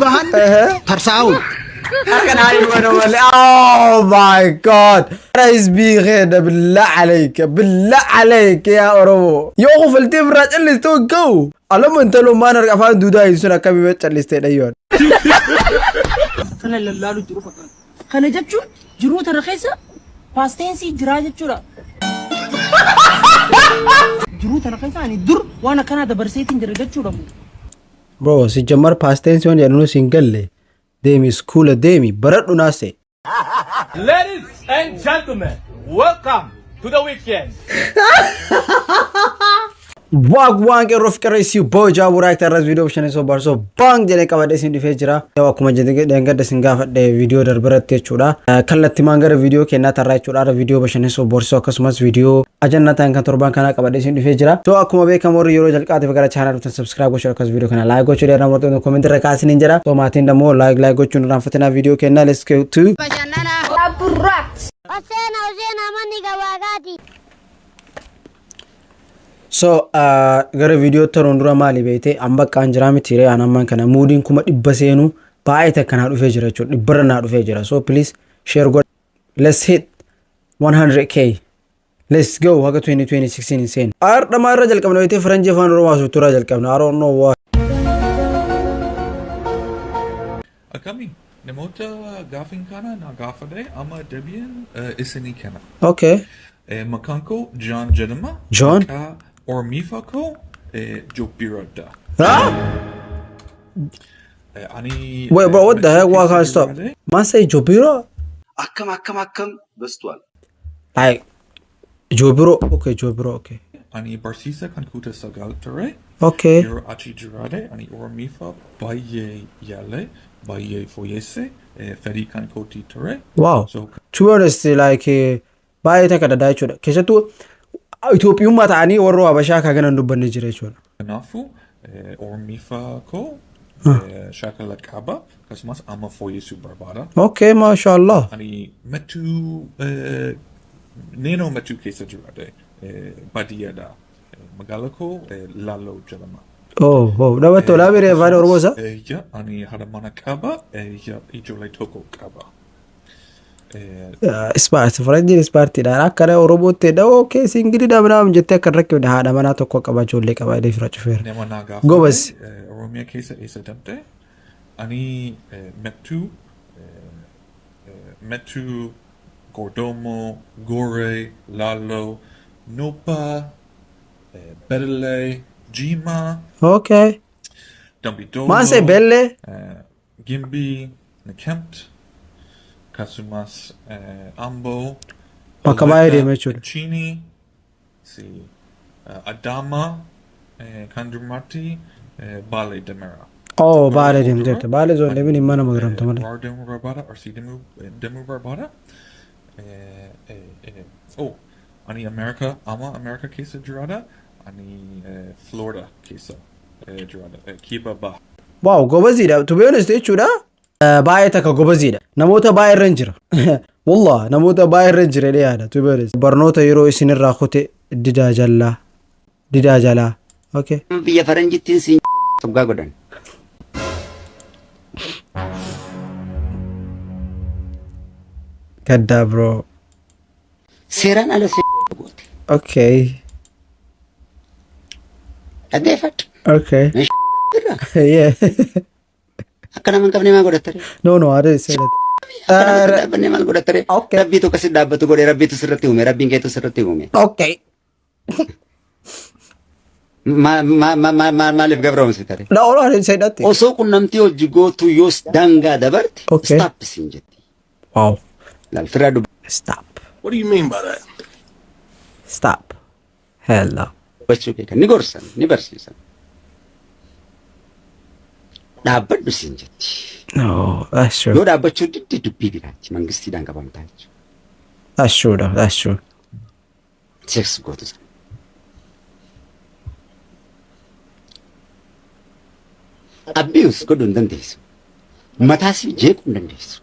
bahan tarsaa'uun. Harka dhaanii mana malee. Oh my God. Hizbii keenya billah alayka billah alayka yaa Oromoo. Yoo kufaltee birraa callistee hin ga'u. Alama intaloo maan harka afaan duudaa hin sun akkamii callistee dhayyoon. Kana lallaalu jiru fakkaata. Kana jechuun jiruu tana keessa past tense jiraa jechuudha. Jiruu tana keessa ani dur waan akkanaa dabarseetiin jira jechuudha. Bro, si jammar past tense waan jedhanu siin galle. Deemi iskuula deemi baradhu naase. Ladies and gentlemen, welcome to the weekend. Waaq waan qeerroof qeerreessii boojaa buraakta irras viidiyoo bashannansiisoo barsoo baang jedhee qabadhee isin dhufee jira. Yoo akkuma jedhee isin gaafadhe viidiyoo darbiratti jechuudha. Kallattimaan gara viidiyoo kennaa tarraa jechuudha. Har'a viidiyoo bashannansiisoo borsoo akkasumas viidiyoo ajannaa ta'an kan torban kanaa qabadhee isin dhufee jira. So akkuma beekamu warri yeroo jalqabaatiif gara channel dhuftan subscribe gochuun akkasumas viidiyoo kana like gochuu dheeraa mortuun comment irra kaasiniin jira. So maatiin immoo like like gochuun irraanfatinaa viidiyoo kennaa, let's go to Oseena, Oseena, manni gabaagaati. So gara viidiyoo taruun dura maali beekte, an bakka an jiraa miti ree, an ammaan kana moodiin 100,000 seenuu baay'ee takka naa dhufee jira jechuudha, dhibbarra naa dhufee jira. So please share godha, let's hit 100K, let's go, haga 2026 hin seenu. Har'a irra jalqabna beekte, faranjii afaan Oromoo haasoftu irraa jalqabna. I don't know why. Akkami, namoota gaafin kana na gaafadhe amma deebiin isinii kenna. Okay. Maqaan koo John jedhama. John? Maqaa Oromiifaa koo Jobbiradha. Huh? Ani Wait, bro, what the heck? Mettuu Why keessa can't stop? jiraadhe. Man say Jobiro? akkam akkam akkam በዝቷል። Like Jobiro, okay, Jobiro, okay. Ani barsiisa kan kutaa 9 ture. Yeroo achi jiraadhe ani Oromiifaa baay'ee yaale, baay'ee fooyyesse, fedhii kan kootii ture. Wow. So To be honest, like baay'ee takka dadaa jechuudha. Keessattuu Itoophiyummaa ta'anii warra Habashaa kan ganan dubbanne jira jechuudha. Kanaafuu Oromiifaa koo shaakala qaba, akkasumas amma fooyyessuu barbaada. Okay, maashaallah. Ani Mettuu, naannoo Mettuu keessa jiraadhe, baadiyyaadha. Magaala koo Laaloo jedhama. Oh, namatti tolaa biree afaan Oromoo isaa. Yeah, ani haadha mana qaba, yeah, ijoollee tokko qaba. Smart, faranjiin smartiidha. Akkana Oromootti dha. Okay, singleidha ምናምን jettee akka hin rakkifne, haadha manaa tokko qaba, ijoollee qaba jedhee fira cufeera. Nama naa Gobas. gaafate Oromiyaa keessa eessa deemte? Ani Mettuu, Mettuu, Gordomo, Gore, Lalo, Nopa, Bedele, Jima, Dambi Dolo, Maan say bellee? Gimbi, Nekemt, akkasumas Ambo, Bakka baay'ee Holeta, deema jechuudha. Chini, si, Adama, Kandurmati, Bale deemera. Oh, Baalee deemteerta. Baalee zoon deemin hin mana magaramta malee. Harar deemuu barbaada, Arsii deemuu barbaada. Oh, ani America, amma America keessa jiraadha. Ani Florida keessa jiraadha. Kiba Baha. Wow, gobaziidha. To be honest jechuudha. Baay'ee takka gobaziidha. Namoota baay'ee irra hin jira. Wallah, namoota baay'ee irra hin jira jedhee yaada. To be honest. Barnoota yeroo isinirraa kute didaa jallaa. Didaa jalaa. Okay. Biyya faranjittiin siin tuggaa godhan. Gaddaa, bro. Seeraan ala goote. Dhaggeeffadhu. Irraa akka nama hin qabne maal godhattare? No, I didn't say that. Akka nama hin dhaabbanne maal godhattare? Okay. Rabbiitu akkasi dhaabbatu godhe, rabbiitu sirratti uume, rabbiin keetu sirratti uume. Maaliif gabroomsitare? No, I didn't say that. Osoo qunnamtii hojii gootu yoos daangaa dabarte stop siin jetti. Laal, firaa Stop. What do you mean by that? Stop. Hello. Dubbachuu kee kan ni gorsan, ni barsiisan. Dhaabbadhu siin jetti. No, that's true. Yoo dhaabbachuu didde dubbii biraatti mangistiidhaan qabamtaa jechuudha. That's true though. That's true. Sex gootu sana. Abuse godhuu hin dandeessu. Mataa si jeequu hin dandeessu.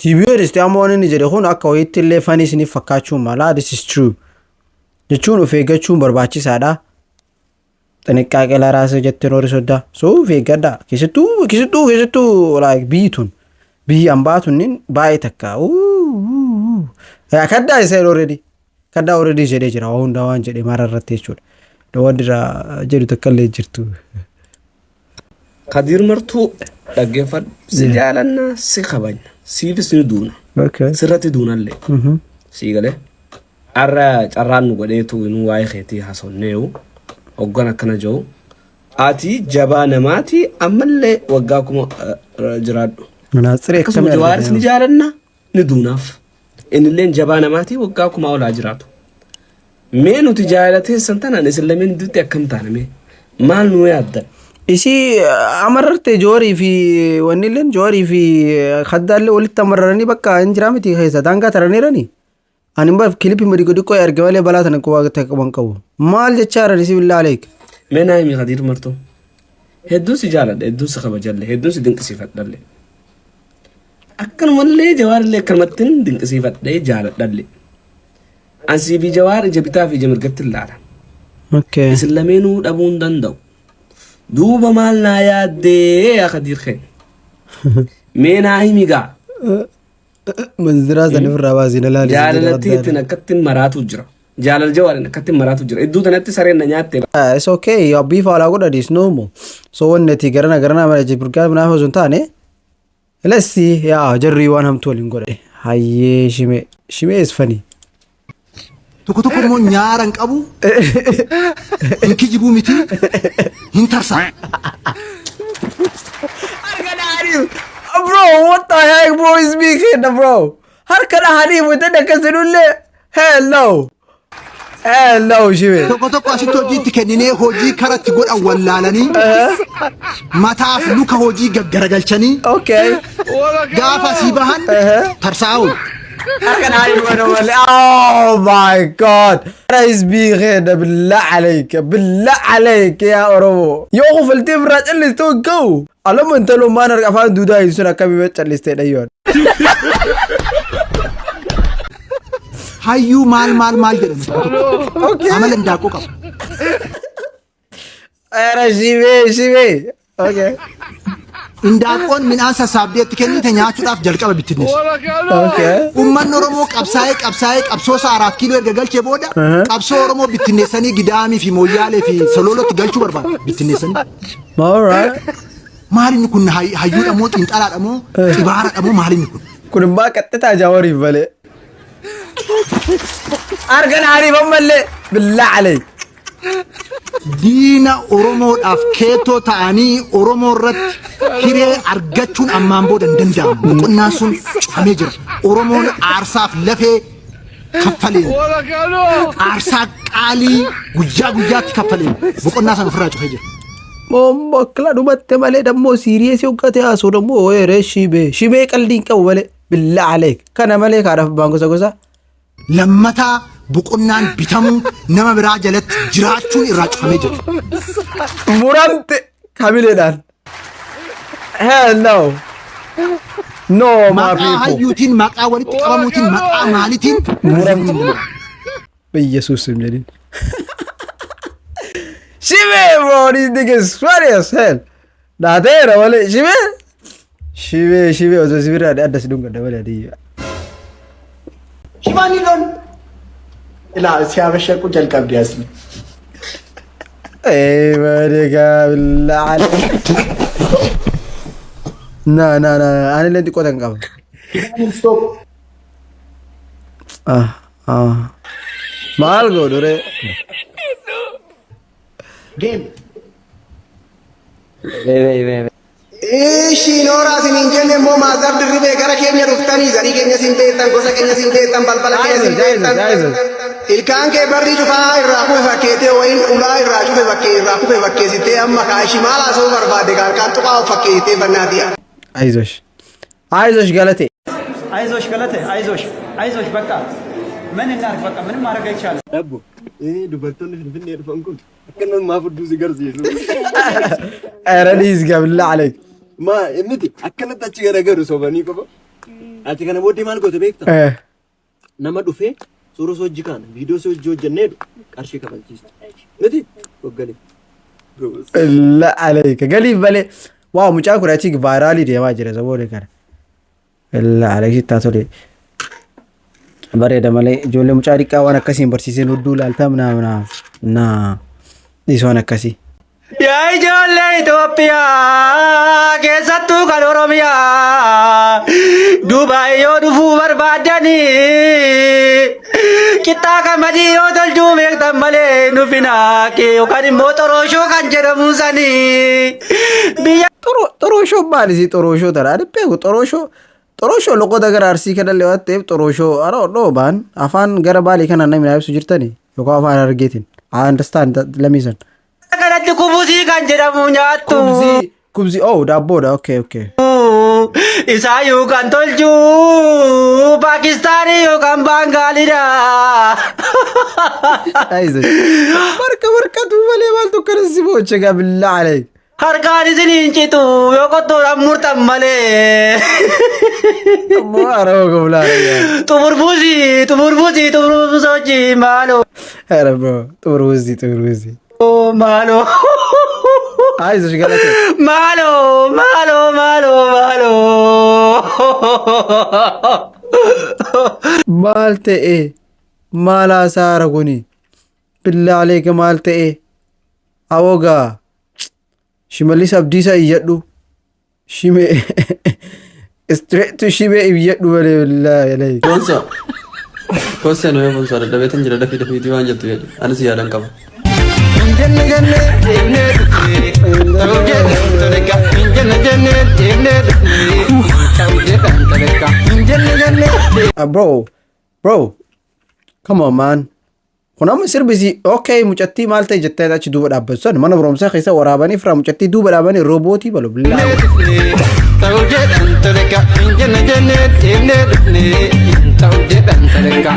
To be honest, amma waan inni jedhe kun akka wayiitti illee funny isiniif fakkaachuu mala. This is true. Jechuun of eeggachuun barbaachisaadha. ጥንቃቄ ለራስህ jettee noori soddaa. So of eeggadhaa. Keessattuu keessattuu keessattuu like biyyi tun biyyi ambaa tunniin baay'ee takka. Kaddaa isa already. Kaddaa already jedhee jira, waa hundaa waan jedhee mara irratti jechuudha. Wanti irraa jedhu takka illee jirtu. Kadiir Martuu, dhaggeeffadhu. Si jaalannaa, si kabajna. Siifis ni duuna. Sirratti duunallee. Sii galee. Har'a carraan nu godheetu nu waa'ee keetii haasofneewu. Hoggan akkana jiru. Ati jabaa namaati, ammallee waggaa 1000 jiraadhu. Manaatsiree Akkasuma akkamii Jawaaris ni argatan? jaalanna, ni duunaaf. Innilleen jabaa namaati, waggaa 1000 olaa jiraatu. Mee nuti jaalateessan tanaan isin lameen gidduutti akkam taana, mee? Maal nu yaaddan? Isii amarrarte Joorii fi wanni illeen Joorii fi kaddaallee walitti amarranii bakka hin jiraa miti, keessa daangaa taraniirani. Ani bar kilipii madi xiqqoo arge malee balaa tana quba qaban qabu. Maal jechaa jiran isii, billaa aleek? Mee naa himi, Kadiir Martuu. Hedduun si jaaladha, hedduun si kabajalle, hedduun si dinqisiifadhalle. Akkanumallee Jawaarillee akkanumattiin dinqisiifadhee jaaladhalle. Ansii fi Jawaar ija bitaa fi ija mirgatti ilaala. Isin lameenuu dhabuu hin danda'u. Duuba maal naa yaaddee, yaa Kadiir keenya? Mee naa himi gaa. Manziraa sana ofirraa baasii na laali. Jaalalatti ittiin akkattiin maraatu jira. Jaalala Jawaariin akkattiin maraatu jira. Iddoo tanatti sareen na nyaatte. It's okay. Abbii faalaa godhadhi, is normal. So wanni ati garana garana mala burgaa naaf osoo hin taane. Let's see, yaa jarri waan hamtuu waliin godhe. Hayyee, shimee. Shimee is funny. Tokko tokko immoo nyaara hin qabu, hin kijibuu miti, hin tarsa. Harka dhahaniif. Bro, what the heck, bro, is speaking, bro? Harka dhahaniif wanta akkas jedhullee. Hello. Hello, shimee. Tokko tokko asitti hojiitti kenninee hojii karatti godhan wallaalanii mataaf luka hojii gaggaragalchanii gaafa asii bahan tarsaa'aa oolu. Harka dhahaniif godhan malee. Oh my God. Is speaking, بالله عليك، بالله عليك يا Oromoo. Yoo kufaltee birraa callistee ga'u. Alama intaloo maan harka afaan duudaa hin sun akkamii callistee dhayyoon. Hayyuu maal maal maal jedhamu tokko tokko. Amala indaaqoo qaba. Ara shimee, shimee. Okay. Indaaqoon midhaan sassaabdee itti kennite nyaachuudhaaf jalqaba bittinneessa. Uummanni Oromoo qabsaa'ee qabsaa'ee qabsoo isaa Araat Kiiloo erga galchee booda qabsoo Oromoo bittinneessanii Gidaamii fi Mooyyaalee fi Sololotti galchuu barbaadu bittinneessanii. All right. Maal inni kun, hayyuudha moo, xiinxalaadha moo, xibaaradha moo, maal inni kun? Kun immoo qaxxitaa Jaawariif malee. Harka dhahaniif ammallee, بالله عليك. Diina Oromoodhaaf keetoo ta'anii Oromoo irratti hiree argachuun ammaan booda hin danda'amu. Boqonnaan sun cufamee jira. Oromoon aarsaaf lafee kaffaleen, aarsaa qaalii guyyaa guyyaatti kaffaleen boqonnaa sana ofirraa cufee jira. Mokkla dhumatte malee dammoo serious hoggate haasoo dammoo weeree shibee shibee qalbii hin qabu malee, بالله عليك, kana malee kaadhaaf abbaan gosa gosa. Lammataa boqonnaan bitamuu, nama biraa jalatti jiraachuun irraa cufamee jira. Muramte kamileedhaan. Hell no. No, my Maqaa people. hayyuutiin, maqaa walitti qabamuutiin, maqaa maaliitiin Muramte. በኢየሱስ ስም jedhin. Shibee, bro, this nigga is funny as hell. Naateera malee shibee. Shibee, shibee osoo si biraa adda si dhungadha malee adiyya. Shimaaniloon ilaa siyaabashaquu jalqabdi asli. Ey bareegaa, بالله عليك. Na na na, ani illee xiqqoo tan qaba. Stop. Ah ah. Maal godhu ree? Game. Ishii nooraa isiniin jenne immoo maazar dirribee gara keenya dhuftanii zarii keenya siin beektan, gosa keenya siin beektan, balbala keenya siin beektan. Ilkaan kee barrii cufaa irraa kufe fakkeetee wayin ulaa irraa cufe bakkee irraa kufe fakkeessitee amma kaashii maal haasa'uu barbaadde, kaalkaan tuqaa of fakkeessitee bannaati. አይዞሽ አይዞሽ ገለቴ። አይዞሽ ገለቴ፣ አይዞሽ፣ አይዞሽ። በቃ ምን እናድርግ? በቃ ምንም ማድረግ አይቻልም። Dabbo, dubartoonni Finfinnee dhufan kun akka nama fudduu si garsiisu. ኧረ ሊዝ بالله عليك. Maa miti, akkanatti achi garagaru sobanii qofa. Ati kana booddee maal goote beekta? Nama dhufee suura si hojii kaana, viidiyoo si hojii hojjennee qarshii kafalchiista. Miti goggalee. La aleeka galiif malee. Waa mucaan kun achi viral deemaa jira saboonni kana. La aleeka sittaa tole. Bareeda malee ijoollee mucaa xiqqaa waan akkasiin barsiiseen hudduu laaltaa minaa minaa naa dhiis waan akkasii. Yaa ijoollee Itoophiyaa, keessattuu kan Oromiyaa, Dubaay yoo dhufuu barbaaddanii, qixxaa qamadii yoo tolchuu beektan malee nufinaa yookaan immoo xorooshoo kan jedhamu sanii biyya. Xorooshoo maali si xorooshoo tana? Ani beeku xorooshoo. Xorooshoo loqoda gara Arsii kanallee waan ta'eef xorooshoo I don't know, man. Afaan gara Baalii kana namni naa ibsu jirtani yookaan afaan Harargeetiin. I understand that lamisan. Kanatti kubusii kan jedhamu nyaattu. Kubzii, kubzii, oh, daabboodha, okay. Isaayyuu kan tolchu Paakistaanii yookaan Baangaalidha. Isaac. Barka barkatu malee maaltu akkana si booche gaa billaa alayk. Harkaan isin hin citu yoo qottoodhaan murtan malee. Ammoo araba goblaa. Xumurbuusii, xumurbuusii, xumurbuusii hojii maaloo. Ara bro, xumurbuusii, xumurbuusii. Maaloo. Isaac galate. Maaloo, maaloo, maaloo, maaloo. Maal ta'e? Maal haasaara kuni? Billaa alayka maal ta'e? Awogaa. Shimallis Abdiisaa iyyadhu. Shimee. Straight to shimee iyyadhu malee billaa alayka. Boonsa. Koosee nu boonsa dadhabeetan jira, dafii dafiitii waan jettu jedhe anis yaadan qaba. Jenne jenne deemnee dhufne ta'u jedhan toleka. Jenne jenne deemnee dhufne ta'u jedhan toleka. Jenne jenne. Bro, bro, come on, man. Kun amma sirbisi okay mucattii maal ta'e jettee achi duuba dhaabbatu san mana barumsaa keessa waraabanii firaa mucattii duuba dhaabanii roobootii balu billaa. Ta'u jedhan toleka. Jenne jenne deemnee dhufne ta'u jedhan toleka.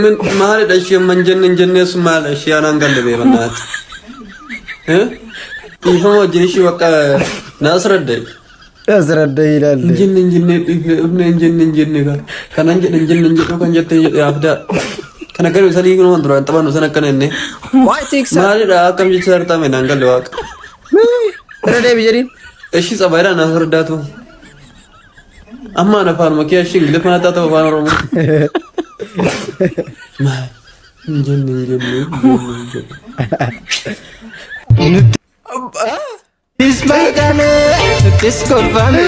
Min maalidha ishee man jenne hin jennee sun maal ishee anaan galle beekannaati. Dhiifama wajjin ishee bakka na asradde. Asradda ilaalle. Hin jenne hin jennee dhiifne dhufne hin jenne hin jenne kan kanan jedhe hin jenne hin jedhu kan jette hin jedhe yaafdaa. Kana gadi sanii kun waan duraan taphannu sana akkana inni. Waa tiksa. Maalidha, akkam jecha sartame naan galle waaqa. Irra deebi jedhiin. Ishii tsabaayidhaan na asraddaatu. Amma ana afaanuma kee ishii Ingiliffaa na taatu afaan Oromoo. Maal? Hin jenne hin jenne hin jenne hin jenne. Nuttis baatame, nuttis kolfame,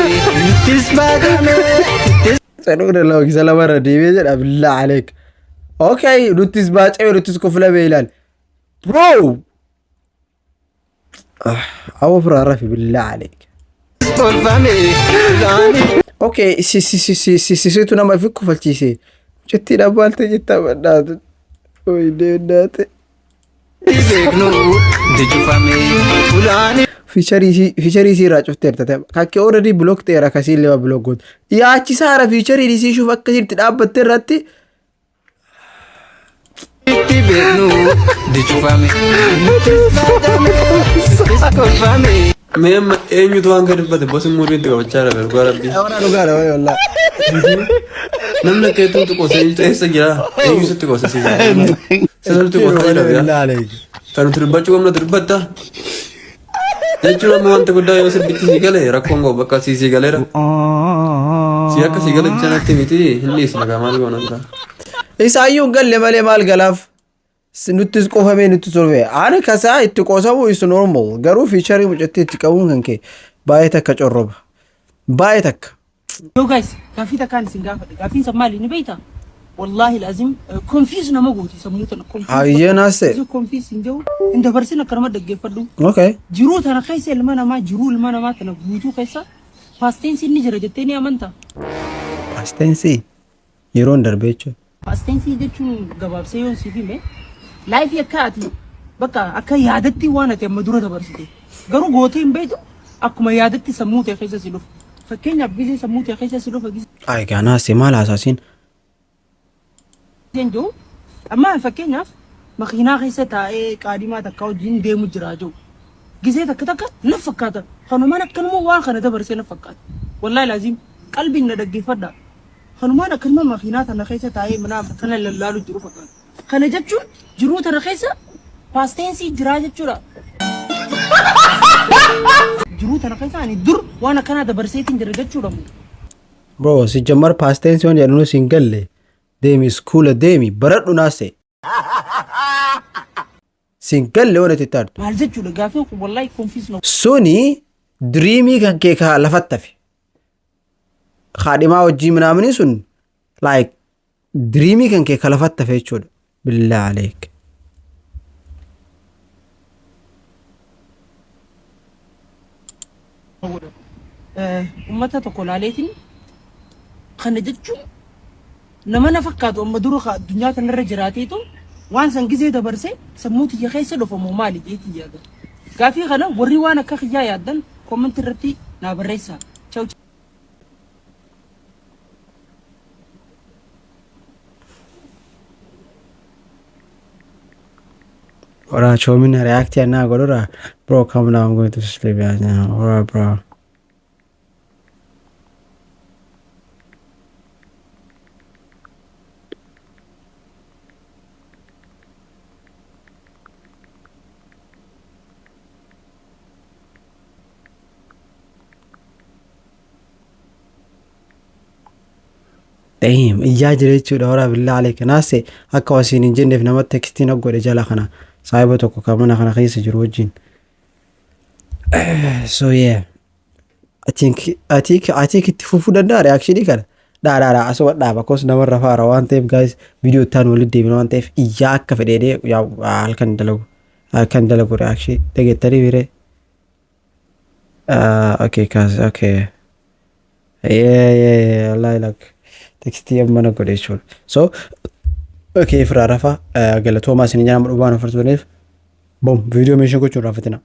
nuttis baatame, nuttis. Sanuun lawa lamarra deebi'ee jedha billaa aleek. Okay, nuttis baacame nuttis koflame ilaal. Bro! Awwa firaa rafi billaa aleek. Kolfame, Okay, si si si si si si situ nama fi kofalchiise. Mucattiidhaan maal ta'e jettaa badhaatu. Oyidee daate. Beeknu dijufame, ulaani. Feature isii irraa cufteerta ta'e. Kakkee already block ta'eera, akkasii illee block gootu. Yaachisaara feature isii shuuf akkasitti dhaabbatte irratti. Itti beeknu dijufame, nuttis baatame, nuttis kolfame. Mee amma eenyutu waan gadi dubbate bosi muudii itti qabachaa jira dhugaa rabbii. Awwaraa dhugaadha wayi wallaa. Namni akka eetuutu qosa eenyutu eessa jira? Eenyu sitti qosa si Sirriitti qosaa jira biraa. Kan nuti dubbachuu qabnu ati dubbatta. Jechuun amma wanta guddaa yoo sirbitti sii gale rakkoon qabu, bakka sii sii galeera. Si akka sii gale bicha natti miti hin dhiisna gaa, maal goona jira. Isaayyuu hin galle malee maal galaaf? Nuttis qofamee nutti solfe. Ani kasaa itti qosamu is normal. Garuu feature mucattii itti qabuun kan kee baay'ee takka corroba. Baay'ee takka. Yo guys, gaaffii takkaan isin gaafadhe. Gaaffiin san maali ni beektaa? Wallaahi lazim confuse nama gooti sammuu tana confuse. Hayyee naase. Confuse hin jiru. Hin dabarsin, akkanuma dhaggeeffadhu. Okay. Jiruu tana keessa ilma namaa, jiruu ilma namaa tana guutuu keessa past tense inni jira jettee ni amantaa? Past tense yeroon darbe jechuudha. Past tense jechuun gabaabsee yoon siif hime, life akka ati bakka akka yaadatti waan ati amma dura dabarsite garuu gootee hin beektu, akkuma yaadatti sammuu ta'e keessa si dhufa. Fakkeenyaaf gisee sammuu ta'e keessa si dhufa gisee Ay gaanaase maal haasaasin? Jiru amma fakkeenyaaf makiinaa keessa taa'ee qaadimaa takka wajjin deemu jira jiru. Gisee takka takka na fakkaata. Kanumaan akkanuma waan kana dabarsee na fakkaata. Wallaahi laazim qalbiin na dhaggeeffadha. Kanumaan akkanuma makiinaa tana keessa taa'ee mana kana lallaalu jiru fakkaata. Kana jechuun jiruu tana keessa Past tense jiraa jechuudha. Jiruu tana keessa ani dur waan akkanaa dabarseetiin jira jechuudha. Bro, si jammar past tense waan jedhanu siin galle, deemi iskuula, deemi baradhu naase. Siin galle waan itti taatu. Maal jechuudha gaafii kun? Wallahi confuse na Suni dreamii kan kee kaa lafatti hafe. Haadhimaa wajjii minaamini sun like dreamii kan kee ka lafatti hafe jechuudha. Billaa aleek. Godha. Uummata tokko laaleetiin kana jechuun nama na fakkaatu amma dura ka addunyaa kanarra jiraateetu waan san gizee dabarsee sammuu tiyya keessa dhufamu maali jeetii yaada. Gaafii kana warri waan akka kiyyaa yaaddan comment irratti naa barreessaa. Ciao. Ora choomina react naa godhura. Bro, come now, I'm going to sleep right now. Alright, bro. Damn, iyyaa jira jechuudha. Horaa billaa aleeka naase akka wasiin hin jenneef nama textiin godhe jala kana saahiba tokko kan mana kana keessa jiru wajjin. So yeah. I think itti fufuu danda'a reactionii kana. Dhaa dhaa dhaa, asuma dhaaba kos namarra faara waan ta'eef, guys, viidiyoo ittaan walitti deebina waan ta'eef iyyaa akka fedheedhee halkan dalagu reaction dhageettanii biree. Okay, cause okay. Yeah, wallahi like textii amma na godhe jechuudha. So okay, firaa rafa galatoomaa isin jedhama dhubaan ofirtuuniif. Boom, viidiyoo meeshaa gochuun raafatina.